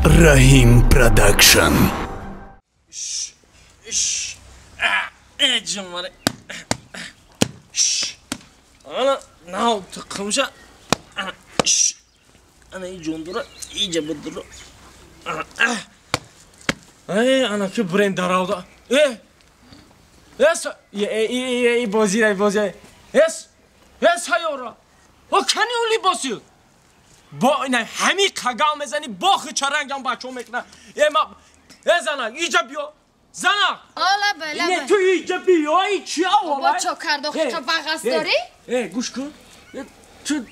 Раҳим Продакшн. Ана нав тиқимша. Ана и ҷондура иҷа бидура. Ана ки бирем даравда. Эс э бозира бозира. Эс эс ҳайёра. О кани у либоси? Бо ина ҳами қагал мезани бохи чарангам бачо мекна. Э ма э зана иҷа биё. Зана. Ола бала. Не ту иҷа биё, и чи авола? Бо чо кардохи то бағас дорӣ? Э гӯш кун. Ту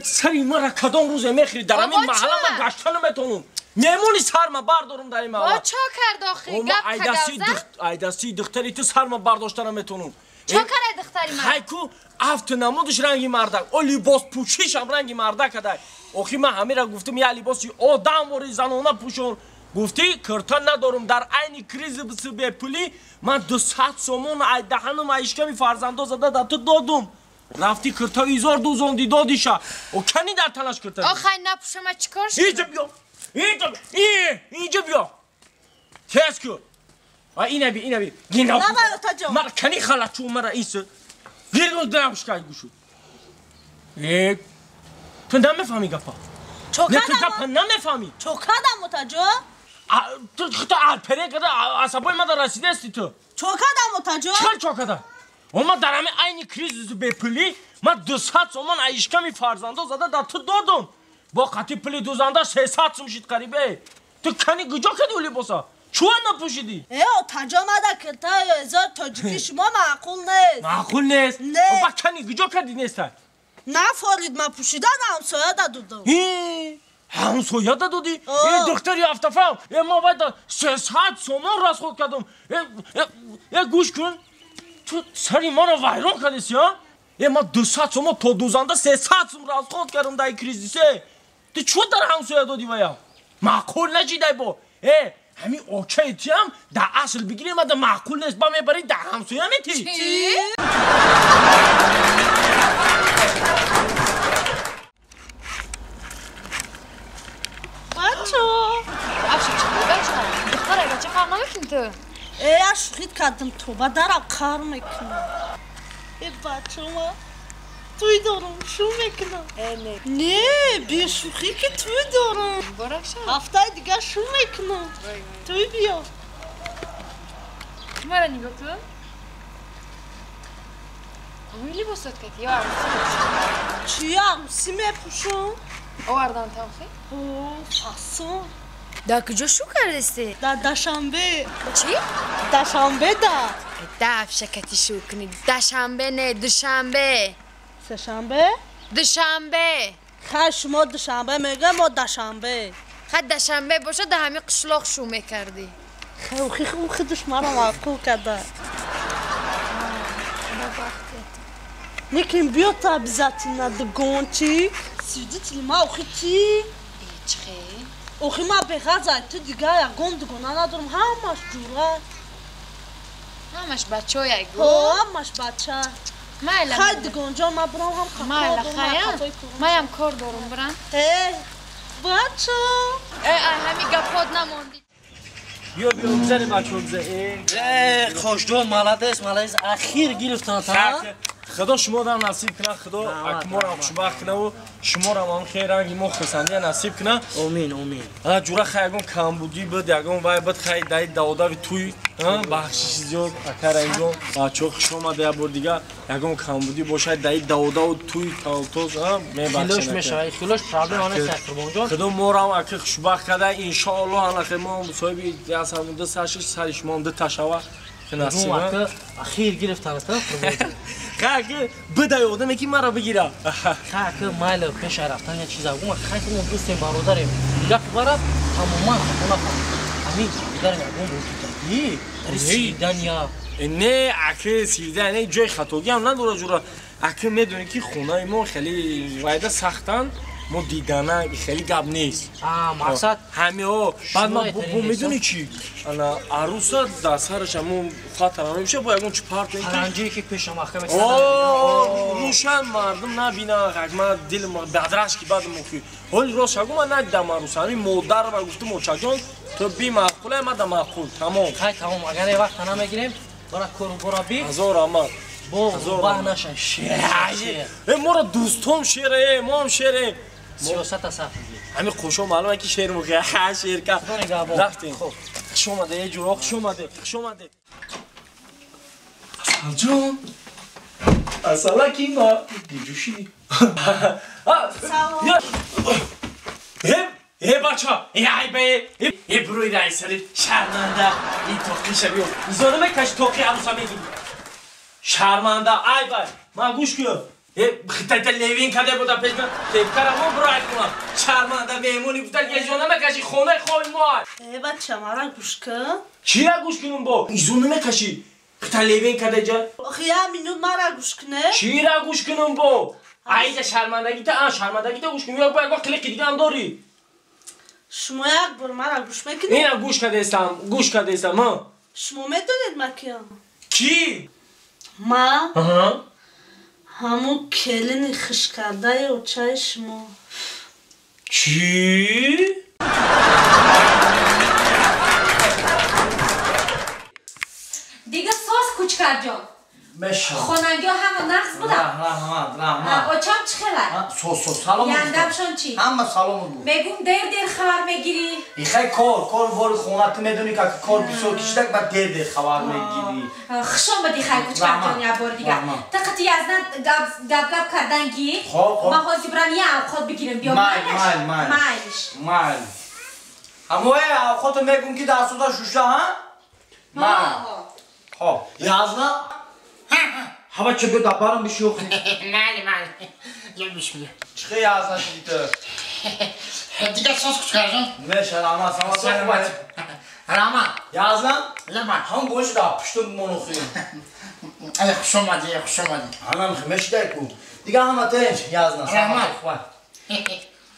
сари мара кадом рӯзе мехӯри дар ҳамин маҳалла ман гашта наметавонам. Мемони сарма бардорум дар ин маҳалла. Бо чо кардохи гап қагалза? Айдасти духтари ту сарма бардошта наметавонам. Чо карай духтари ман? Хайку афту намудиш ранги мардак, о либос пӯшишам ранги мардак адай. Охи ман ҳамира гуфтам я либоси одам вори занона пӯшон. Гуфтӣ кирта надорум дар айни кризиси бепулӣ ман 200 сомон ай даҳанум ай ишками фарзандо зада дар ту додум. Рафти кирта изор дузонди додиша. О кани дар танаш кирта? Охай напӯшама чӣ кор шуд? Иҷа биё. Иҷа иҷа биё. Тез ку. А ина би, ина би. Гина. Мара кани халачу мара ис. Гиргул драмшкай гушу. Э ту намефаҳмӣ гапа? Чо Не ту гапа намефаҳмӣ? Чо кардам отаҷо? Ту худто алпере карда асабои мада расидаасти ту. Чо кардам отаҷо? Чикор чо карда? Ма дар ҳамин айни кризису бепулӣ ман 200 сомон ай ишками фарзандо зада дар ту додум. Бо қатъи пули дузанда 300 сум шид қарибе. Ту кани куҷо кади ӯ либоса? Чӯа напӯшидӣ? Э отаҷо мада киртаи эзор тоҷики шумо маъқул нест. Маъқул нест? Не. Ба кани куҷо кади нестай? Нафорид ма пӯшидан ҳамсояда додам. Ҳамсояда додӣ? Э духтари ҳафтафаҳм, э ма байда 300 сомон расход кардам. Э гӯш кун. Ту сари маро вайрон кардеси, а? Э ма 200 сомон то дузанда 300 сум расход кардам дар кризисе. Ту чӯ дар ҳамсоя додӣ вая? Маъқул нашидай бо. Э ҳамин очаи тиам дар асл бигирем ада маъқул нест, ба мебарӣ дар ҳамсоя метӣ. Чӣ? Бачо. Афшо чӣ бача? Духтара бача қар намекунӣ ту? Э я шӯхит кардам тоба дарам қар мекунам. Э бачо ма туй дорам, шу мекунам. Э не. Не, бешӯхӣ ки туй дорам. Муборак шавад. Ҳафтаи дигар шу мекунам. Туй биё. Мара нигоҳ кун. Ҳамин либосот кардӣ ё арӯсӣ мепӯшӣ? Чӣ арӯсӣ мепӯшам? Овардан тамхи? О, фасон. Дар куҷо шу кардасти? Дар Дашанбе. Чӣ? Дашанбе да. Дафшакати шу кунӣ. Дашанбе не, душанбе. Сешанбе? Душанбе. Хай шумо душанбе мегӯя, мо Дашанбе. Хай Дашанбе бошад, дар ҳамин қишлоқ шу мекардӣ. Хай ухи душмаро маъқул карда. Лекин биё то обязательно дугончик. Свидетели ма охи чӣ? Чӣ хел? Охи ма беғазай ту дигар ягон дугона надорам, ҳамаш ҷура. Ҳамаш бачаояй гу? Ҳо, ҳамаш бача. Майла. Хай дугонҷон, ман бирам ҳам кор Майла, дорам, хая. қафои курам. Маям кор дорум, бирам. Э, бачо. Э, ай ҳами гапот намондӣ. Биё биё бизанем бачаҳо бизан. Э, Хоҷҷон, молодец, молодец. Ахир гирифтан та. Худо шуморо насиб кунад, Худо акморам хушбахт кунаву шуморам ҳам хел ранги мо хурсандия насиб кунад. Омин, омин. Ана ҷура хай ягон камбудӣ буд, ягон вай буд, хай даи даводави туй, бахшиши зиёд, ака Раимҷон, бачаҳо хуш омада як бор дига, ягон камбудӣ бошад, даи даводаву туй тавтоз, мебахшед. Хилош мешавад, хилош проблема нест, Қурбонҷон. Худо морам аки хушбахт карда, иншоаллоҳ ана хел мо соҳиби ясам ду сар шиш, сари шумоам ду та шава. Насиб. Ахир гирифтан аст, Қурбонҷон. Хай ки бидай одаме ки маро бигира. Хай ки майла пеша рафтан я чиза гума, хай ки мо дӯстем, бародарем. Гапи бара тамоман хато нафаҳмид. Ҳамин дигарам ягон вуҷуд сидан я. Не, аки сидан не, ҷои хатогиам надора ҷура. Аки медонӣ ки хонаи мо хеле вайда сахтанд. Мо дидана хеле гап нест. Мақсад ҳамиҳо. Баъд ман медонӣ чӣ? Ана аруса дар сараш ҳамон хатара мемеша, бо ягон чӣ партоем ки паранҷие ки пеша маҳкам рӯшан мардум набинанд. Ман дилам бадраш ки баъд мохи. Ҳоли рост шагу ман надидам аруса. Ҳамин модар ма гуфтум очаҷон ту бимаъқулай, ман да маъқул. Тамом. Хай тамом, агар е вақта намегирем, бара кору бора би. Ҳазор раҳмат. Бо баҳ наша. Шер. Моро дӯстом шере, моам шере. Сиёсата саф мегир. Ҳамин қошо маълума ки шер мухи. Ха шерка. Рафтем. Хуш омаде, э ҷуро, хуш омаде, хуш омаде. Асалҷон. Асалаки ма диҷуши. Салом. Э бача, э ай бе, э бруй райсари шарманда, ин тоқиша биё. Изона мекаши тоқи аруса мегири. Шарманда, ай бай, ман гӯш кун. Хитайта левин каде буда пеш ман кепкара мо бурай кунам. Шарманда меҳмони гуфта изона мекаши хонаи хои мо. Э бача, мара гӯш кун. Чира гӯш кунам бо? Изона мекаши. Хита левин каде ҷа? Охи я минут мара гӯш куне. Чира гӯш кунам бо? Айда шармандагита, а шармандагита гӯш кун. Як бо қилиқи дига ҳам дорӣ. Шумо як бор мара гӯш мекунед? Ина гӯш кадестам, гӯш кадестам, ҳа. Шумо медонед ма киям? Ки? Ма? Ҳамун келини хушкардаи очаи шумо. Чӣ? Дига соз кучкарҷон. Хонангиҳо ҳама нағз буданд? Раҳмат, раҳмат. Очам чӣ хелад? Соз, соз, салом. Яндамшон чӣ? Ҳама салом буд. Мегум дер дер хабар мегирӣ. Ихай кор, кор вори хона ту медонӣ ки кор бисёр кишидак баъд дер дер хабар мегирӣ. Хуш омадӣ хай кучкарҷон як бор дигар. Та қати язна гап гап кардан гӣ. Ман ҳозир бирам як авқот бигирам биё. Майл, майл, майл. Майлиш. Майл. Ҳамое авқото мегум ки дастуда шуша, ҳа? Майл. Хоб, язна ҳама чӣ биё дабарам бишӯхӣ. Майли, майли. Я бисмилла. Чӣ язна шидӣ ту? Дигар соз кучкарҷон. Меша, раҳмат, саломат. Раҳмат. Язна? Лабай. Ҳам бош дар пуштум бимон охӣ. Ай хуш омадӣ, хуш омадӣ. Ҳамам мешидай ку. Дигар ҳама тинч, язна. Раҳмат.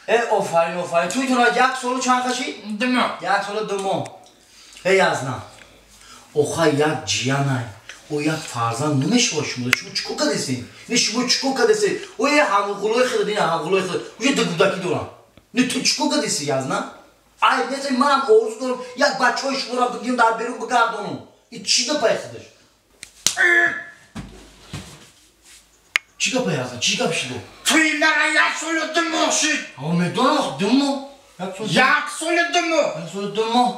Э, офарин, офарин. Туйтона як солу чанд қашид? 2 моҳ. Як солу 2 моҳ. Э язна. Охай як ҷиянай. О як фарзанд намешавад шумо. Шумо чӣ кор кардесед? Не шумо чӣ кор кардесед? О е ҳамғулои худ, ин ҳамғулои худ. Уже ду кӯдакӣ дорам. Не ту чӣ кор кардеси язна? Ай нест манам орзу дорам як бачаҳои шуморо бигирам дар берун бигардонам. И чӣ гапай худаш? Чӣ гапай язна? Чӣ гап шуд? Туи мара як солу 2 моҳ шуд. О медонам 2 моҳ. Як солу 2 моҳ. Як солу 2 моҳ.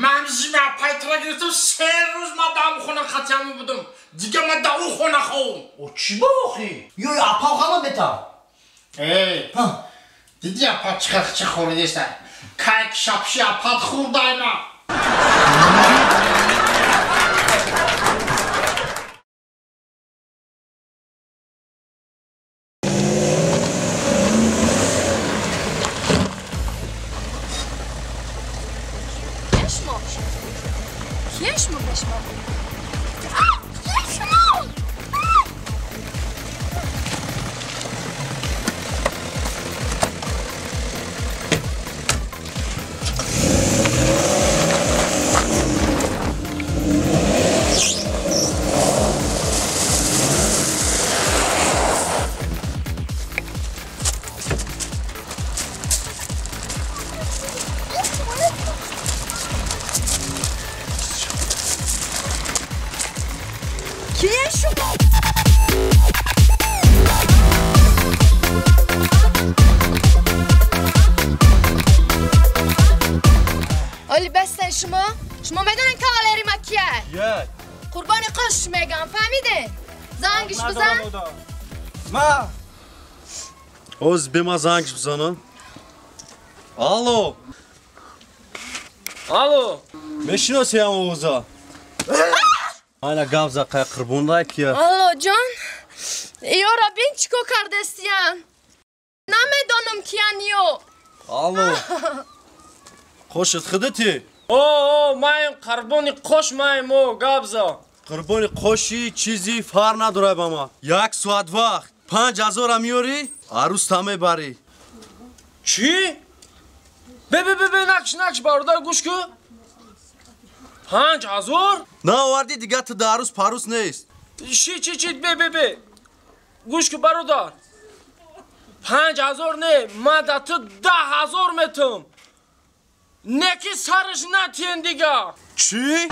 Ман зима пайтра гирифтам, 3 рӯз ман дар ҳамон хона хатиямон будам. Дигар ман дар он хона ховам. О чӣ ба охи? Ё апам ҳама бетар. Эй, диди апа чӣ хел чӣ хӯридеста? Кай шапши апат хӯрдай ман. Шумо медонед кавалери ма кия? Қурбони қош мегам, фаҳмиде? Зангиш бизан. Ма. Оз бема зангиш бизанам. Алло. Алло. Мешиноси ҳам овоза? Айна гап за қай қурбондай кия? Алло ҷон. Иёра бин чӣ кор кардестиян? Намедонам киян ё. Алло. Қошит худати? О, маем қурбони қош маем о, гап за. Қурбони қоши чизи фар надорай ба ма. Як соат вақт. 5000 миёрӣ, арӯста мебарӣ. Чӣ? Бе бе бе бе накш накш бародар гӯш кун. 5000? Наовардӣ дига ту дарус парус нест. Чӣ чӣ чӣ бе бе бе. Гӯш кун бародар. 5000 не, ман да ту 10000 метам. Неки сараш натиен дига. Чӣ?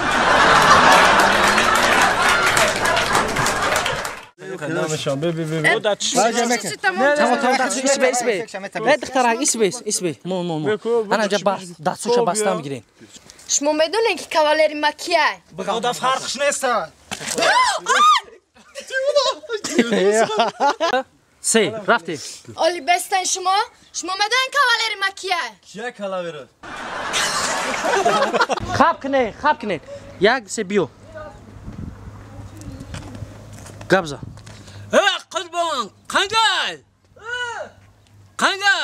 Дастуша баста мегирен. Шумо медонед ки кавалери ма кияй? Ода фарқш нест. Се, рафтем. Оли бестен шумо? Шумо медонед кавалери ма кияй? Кия калавера? Хаб кунед, хаб кунед. Як, се, биё. Габза. Э, қурбон, қандай? Қандай?